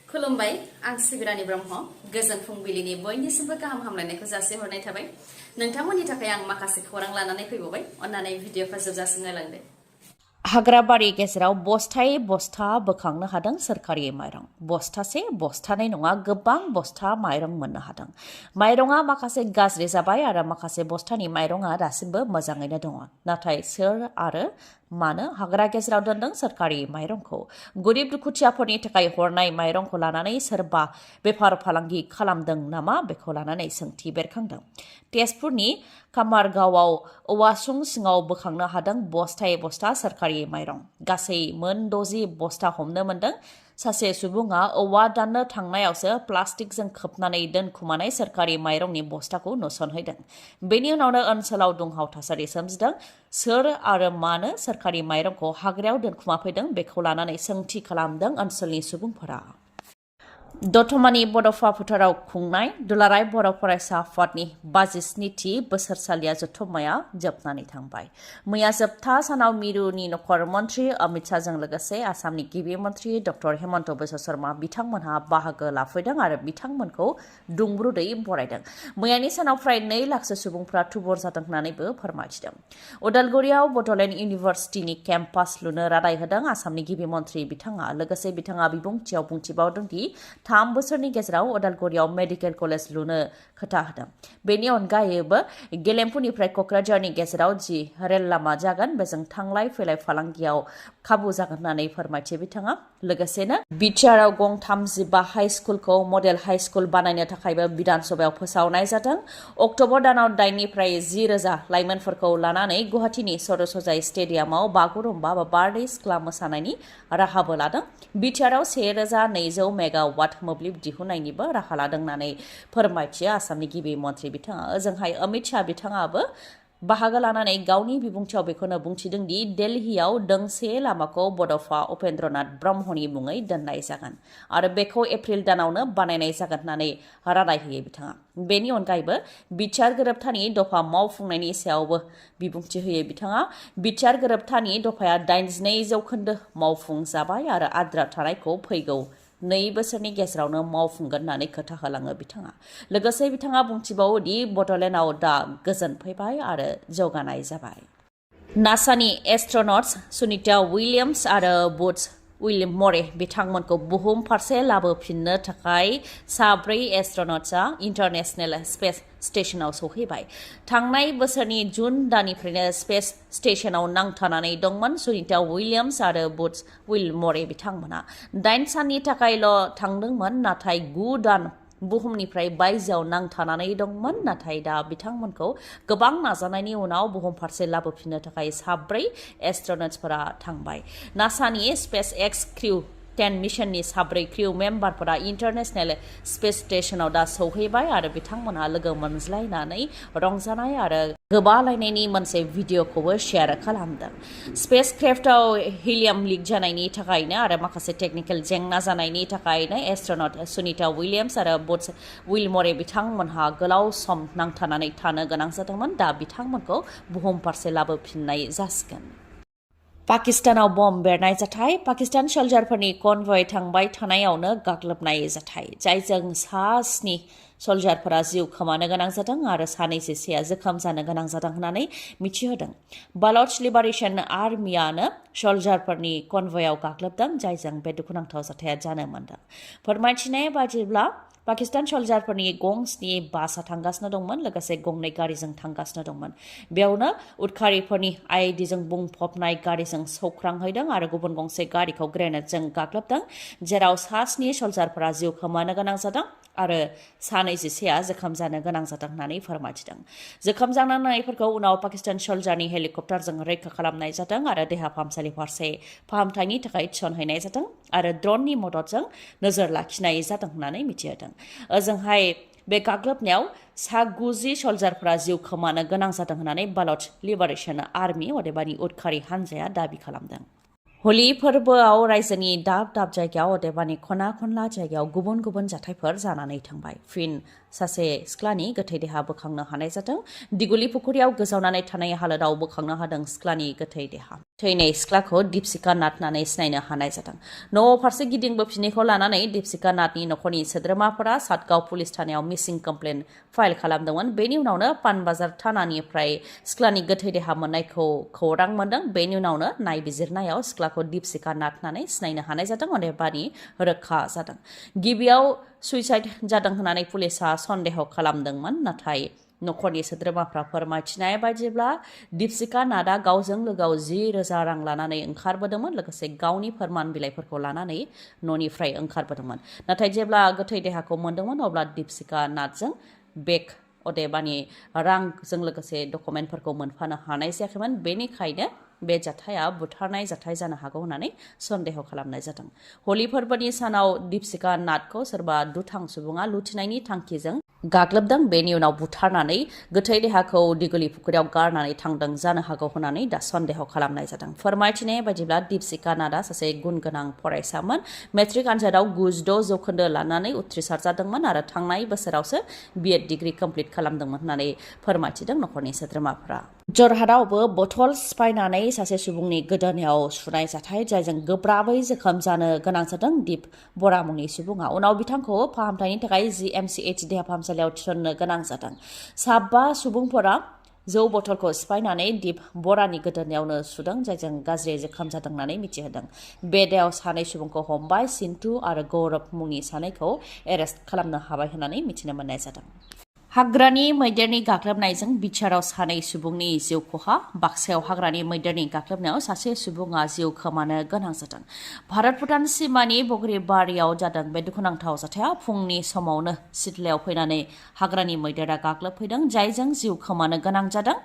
खुलुमबाय आं सिबि रानी ब्रह्म गोजोन फुंबिलिनि बयनिसिमबो गाहाम हामलायनायखौ जासिहरनाय थाबाय नोंथांमोननि थाखाय आं माखासे खौरां लानानै फैबावबाय अन्नानै भिडिअखौ जोबजासिम नायलांदो हाग्राबारि गेजेराव बस्थायै बस्था बोखांनो हादों सोरखारि माइरं बस्थासे बस्थानै नङा गोबां बस्था माइरं मोननो हादों माइरंआ माखासे गाज्रि जाबाय आरो माखासे बस्थानि माइरंआ दासिमबो मोजाङैनो दङ नाथाय सोर आरो मानो हाग्रा गेजेराव दोनदों सोरखारि माइरंखौ गरिब दुखुथियाफोरनि थाखाय हरनाय माइरंखौ लानानै सोरबा बेफार फालांगि खालामदों नामा बेखौ लानानै सोंथि बेरखांदों तेजपुरनि कामारगावआव औवासुं सिङाव बोखांनो हादों बस्थायै बस्था सोरखारि माइरं गासै मोन 60 बस्था हमनो मोनदों सासे सुबुङा औवा दाननो थांनायावसो प्लास्टिकजों खोबनानै दोनखुमानाय सोरखारि माइरंनि बस्थाखौ नुसनहैदों बेनि उनावनो ओनसोलाव दुंहाव थासारि सोमजिदों सोर आरो मानो सोरखारि माइरंखौ हाग्रायाव दोनखुमाफैदों बेखौ लानानै सोंथि खालामदों ओनसोलनि सुबुंफोरा दतमानि बड'फा फोथाराव खुंनाय दुलाराय बर' फरायसा आफादनि 57थि बोसोरसालिया जथुम्माया जोबनानै थांबाय मैया जोबथा सानाव मिरुनि नखर मन्त्रि अमित शाहजों लोगोसे आसामनि गिबि मन्त्रि डक्टर हेमन्त बिश्व शर्मा बिथांमोनहा बाहागो लाफैदों आरो बिथांमोनखौ दुंब्रुदै बरायदों मैयानि सानाव फ्राय 2 लाखसो सुबुंफ्रा थुबुर जादों होननानैबो फोरमायथिदों उदालगुरियाव बड'लेण्ड इउनिभार्सिटिनि केम्पास लुनो रादाय होदों आसामनि गिबि मन्त्रि बिथाङा लोगोसे बिथाङा बिबुंथियाव बुंथिबावदों दि 3 बोसोरनि गेजेराव उदालगुरियाव मेडिकेल कलेज लुनो खोथा होदों बेनि अनगायैबो गेलेमफुनिफ्राय क'क्राझारनि गेजेराव जि रेल लामा जागोन बेजों थांलाय फैलाय फालांगियाव खाबु जागोन होननानै फोरमायथि बिथाङा लोगोसेनो बिटिआरआव गं 35 हाइ स्कुलखौ मडेल हाइ स्कुल बानायनो थाखायबो बिधान सभायाव फोसावनाय जादों अक्ट'बर दानाव 8निफ्राय 10,000 लाइमोनफोरखौ लानानै गुवाहाटीनि स'रसजाई स्टेडियामाव बागुरुम्बा बा बारदै सिख्ला मोसानायनि राहाबो लादों बिटिआरआव 1,200 मेगावाट मोब्लिब दिहुननायनिबो राहा लादों होननानै फोरमायथियो आसामनि गिबि मन्त्रि बिथाङा ओजोंहाय अमित शाह बिथाङाबो बाहागो लानानै गावनि बिबुंथियाव बेखौनो बुंथिदों दि दिल्लीयाव दोंसे लामाखौ बड'फा उपेन्द्रनाथ ब्रह्मनि मुङै दोननाय जागोन आरो बेखौ एप्रिल दानावनो बानायनाय जागोन होननानै रादाय होयो बिथाङा बेनि अनगायैबो बिटिआर गोरोबथानि दफा मावफुंनायनि सायावबो बिबुंथि होयो बिथाङा बिटिआर गोरोबथानि दफाया 82% मावफुंजाबाय आरो आद्रा थानायखौ फैगौ 2 बोसोरनि गेजेरावनो मावफुंगोन होननानै खोथा होलाङो बिथाङा लोगोसे बिथाङा बुंथिबावो दि बड'लेण्डआव दा गोजोन फैबाय आरो जौगानाय जाबाय नासानि एस्ट्रनट्स सुनिता विलियम्स आरो बुड्स विलियम मरे बिथांमोनखौ बुहुम फारसे लाबोफिननो थाखाय 4 एस्ट्रनट्सआ इन्टारनेशनेल स्पेस स्टेशनाव सौहैबाय थांनाय बोसोरनि जुन दाननिफ्रायनो स्पेस स्टेशनाव नांथानानै दंमोन सुनिता विलियम्स आरो बुड्स विलियम मरे बिथांमोना 8 साननि थाखायल' थांदोंमोन नाथाय 9 दान बुहुमनिफ्राय बायजोआव नांथानानै दंमोन नाथाय दा बिथांमोनखौ गोबां नाजानायनि उनाव बुहुम फारसे लाबोफिननो थाखाय 4 एस्ट्रनट्सफोरा थांबाय नासानि स्पेस एक्स क्रिउ 10 मिशननि 4 क्रिउ मेम्बारफोरा इन्टारनेशनेल स्पेस स्टेशनाव दा सौहैबाय आरो बिथांमोनहा लोगो मोनज्लायनानै रंजानाय आरो गोबालायनायनि मोनसे भिडिअखौबो शेयार खालामदों स्पेस क्राफ्टआव हिलियाम लिक जानायनि थाखायनो आरो माखासे टेकनिकेल जेंना जानायनि थाखायनो एस्ट्रनट सुनिता विलियम्स आरो बुड्स विलियम मरे बिथांमोनहा गोलाव सम नांथानानै थानो गोनां जादोंमोन दा बिथांमोनखौ बुहुम फारसे लाबोफिननाय जासिगोन पाकिस्तानाव बम बेरनाय जाथाय पाकिस्तान सल्जारफोरनि कनभय थांबाय थानायावनो गाग्लोबनाय जाथाय जायजों 7 सल्जारफोरा जिउ खोमानो गोनां जादों आरो 2 जोखोम जानो गोनां जादों होननानै मिथिहोदों बालुच लिबारेशन आर्मियानो सल्जारफोरनि कनभयआव गाग्लोबदों जायजों बे दुखुनांथाव जाथाया जानो मोनदों फोरमायथिनाय बादिब्ला पाकिस्तान सल्जारफोरनि गं 7 बासआ थांगासिनो दंमोन लोगोसे गंनै गारिजों थांगासिनो दंमोन बेयावनो उदखारिफोरनि आईडीजों बुंफबनाय गारिजों सौख्रांहैदों आरो गुबुन गंसे गारिखौ ग्रेनेडजों गाग्लोबदों जेराव 7 सल्जारफोरा जिउ खोमानो गोनां जादों आरो 21 जोखोम जानो गोनां जादों होननानै फोरमायथिदों जोखोम जानायफोरखौ उनाव पाकिस्तान सल्जारनि हेलिकप्टारजों रैखा खालामनाय जादों आरो देहा फाहामसालि फारसे फाहामथायनि थाखाय थिसनहैनाय जादों आरो ड्रननि मददजों नोजोर लाखिनाय जादों होननानै मिथिहोदों ओजोंहाय बे गाग्लोबनायाव 90 सल्जारफोरा जिउ खोमानो गोनां जादों होननानै बालुच लिबारेशन आर्मि अदेबानि उदखारि हानजाया दाबि खालामदों होलि फोरबोआव रायजोनि दाब दाब जायगायाव अदेबानि खना खनला जायगायाव गुबुन गुबुन जाथायफोर जानानै थांबाय फिन सासे सिख्लानि गोथै देहा बोखांनो हानाय जादों दिगुलि पुखुरियाव गोजावनानै थानाय हालोदाव बोखांनो हादों सिख्लानि गोथै देहा थैनाय सिख्लाखौ दीपशिका नाथ होननानै सिनायनो हानाय जादों। न' फारसे गिदिंबोफिननायखौ लानानै दीपशिका नाथनि नखरनि सोद्रोमाफोरा सातगाव पुलिस थानायाव मिसिं कमप्लेन फाइल खालामदोंमोन। बेनि उनावनो पानबाजार थानानिफ्राय सिख्लानि गोथै देहा मोननायखौ खौरां मोनदों। बेनि उनावनो नायबिजिरनायाव सिख्लाखौ दीपशिका नाथ होननानै सिनायनो हानाय जादों। अदेबानि रोखा जादों। गिबियाव सुइसाइड जादों होननानै पुलिसा सन्देह खालामदोंमोन। नाथाय नखरनि सोद्रोमाफ्रा फोरमायथिनाय बायदिब्ला दीपशिका नाथआ गावजों लोगोआव 10,000 रां लानानै ओंखारबोदोंमोन। लोगोसे गावनि फोरमान बिलाइफोरखौ लानानै न'निफ्राय ओंखारबोदोंमोन। नाथाय जेब्ला गोथै देहाखौ मोनदोंमोन अब्ला दीपशिका नाथजों बेग अदेबानि रांजों लोगोसे डकुमेन्टफोरखौ मोनफानो हानाय जायाखैमोन। बेनिखायनो बे जाथाया बुथारनाय जाथाय जानो हागौ होननानै सन्देह खालामनाय जादों। हलि फोरबोनि सानाव दीपशिका नाथखौ सोरबा दुथां सुबुङा लुथिनायनि थांखिजों गाग्लोबदों। बेनि उनाव बुथारनानै गोथै देहाखौ दिगलि फुख्रियाव गारनानै थांदों जानो हागौ होननानै दा सन्देह खालामनाय जादों। फोरमायथिनाय बायदिब्ला दीपशिका नाथआ सासे गुन गोनां फरायसामोन। मेट्रिक आनजादाव 96 जौखोन्दो लानानै उथ्रिसार जादोंमोन आरो थांनाय बोसोरावसो BEd डिग्री कमप्लिट खालामदोंमोन होननानै फोरमायथिदों नखरनि सोद्रोमाफ्रा। जरहाटआवबो बथल सिफायनानै सासे सुबुंनि गोदोनायाव सुनाय जाथाय जायजों गोब्राबै जोखोम जानो गोनां जादों दिप बरा मुंनि सुबुङा। उनाव बिथांखौ फाहामथायनि थाखाय GMCH देहा फाहामसालियाव थिसननो गोनां जादों। साबा सुबुंफोरा जौ बथलखौ सिफायनानै दिप बरानि गोदोनायावनो सुदों जायजों गाज्रि जोखोम जादों होननानै मिथिहोदों। बे दायाव सानै सुबुंखौ हमबाय। सिन्टु आरो गौरब मुंनि सानैखौ एरेस्ट खालामनो हाबाय होननानै मिथिनो मोननाय जादों। हाग्रानि मैदेरनि गाग्लोबनायजों बिटिआरआव सानै सुबुंनि जिउ खहा। बाक्सायाव हाग्रानि मैदेरनि गाग्लोबनायाव सासे सुबुङा जिउ खोमानो गोनां जादों। भारत भुटान सिमानि बगरीबारियाव जादों बे दुखुनांथाव जाथाया। फुंनि समावनो सिथलायाव फैनानै हाग्रानि मैदेरा गाग्लोबफैदों जायजों जिउ खोमानो गोनां जादों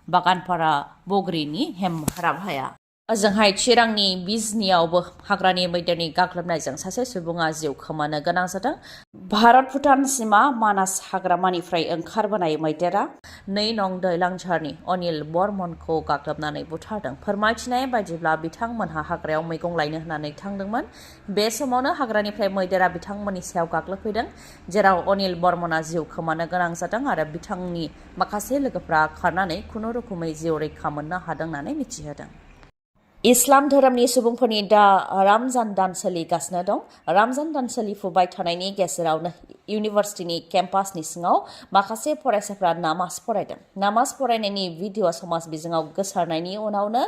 बागानपारा बगरीनि हेमराभाया। ओजोंहाय चिरांनि बिजनियावबो हाग्रानि मैदेरनि गाग्लोबनायजों सासे सुबुङा जिउ खोमानो गोनां जादों। भारत भुटान सिमा मानास हाग्रामानिफ्राय ओंखारबोनाय मैदेरा 2 नं दैलांझारनि अनिल बर्मनखौ गाग्लोबनानै बुथारदों। फोरमायथिनाय बायदिब्ला बिथांमोनहा हाग्रायाव मैगं लायनो होननानै थांदोंमोन। बे समावनो हाग्रानिफ्राय मैदेरा बिथांमोननि सायाव गाग्लोबफैदों जेराव अनिल बर्मना जिउ खोमानो गोनां जादों आरो बिथांनि माखासे लोगोफ्रा खारनानै खुनुरुखुमै जिउ रैखा मोननो हादों होननानै मिथिहोदों। इस्लाम धोरोमनि सुबुंफोरनि दा रमजान दान सोलिगासिनो दं। रमजान दान सोलिफुबाय थानायनि गेजेरावनो इउनिभार्सिटिनि केम्पासनि सिङाव माखासे फरायसाफ्रा नामाज फरायदों। नामाज फरायनायनि भिडिअ समाज बिजोङाव गोसारनायनि उनावनो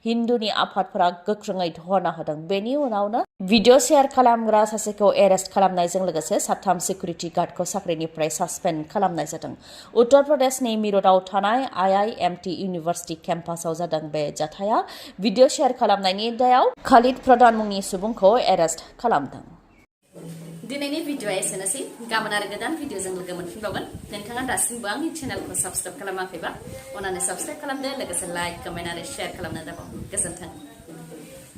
हिन्दुनि आफादफोरा गोख्रोङै धरना होदों। बेनि उनावनो भिडिअ शेयार खालामग्रा सासेखौ एरेस्ट खालामनायजों लोगोसे 3 सिकिउरिटि गार्डखौ साख्रिनिफ्राय सासपेन्ड खालामनाय जादों। उत्तर प्रदेशनि मिरतआव थानाय IIMT इउनिभार्सिटि केम्पासाव जादों बे जाथाया। भिडिअ शेयार खालामनायनि दायाव खालिद प्रधान मुंनि सुबुंखौ एरेस्ट खालामदों। दिनैनि भिडिअआ एसेनोसै। गाबोन आरो गोदान भिडिअजों लोगो मोनफिनबावगोन। नोंथाङा दासिमबो आंनि चेनेलखौ साबस्क्राइब खालामाखैबा अन्नानै साबस्क्राइब खालामदो। लोगोसे लाइक, कमेन्ट आरो शेयार खालामनो दाबाव। गोजोन्थों।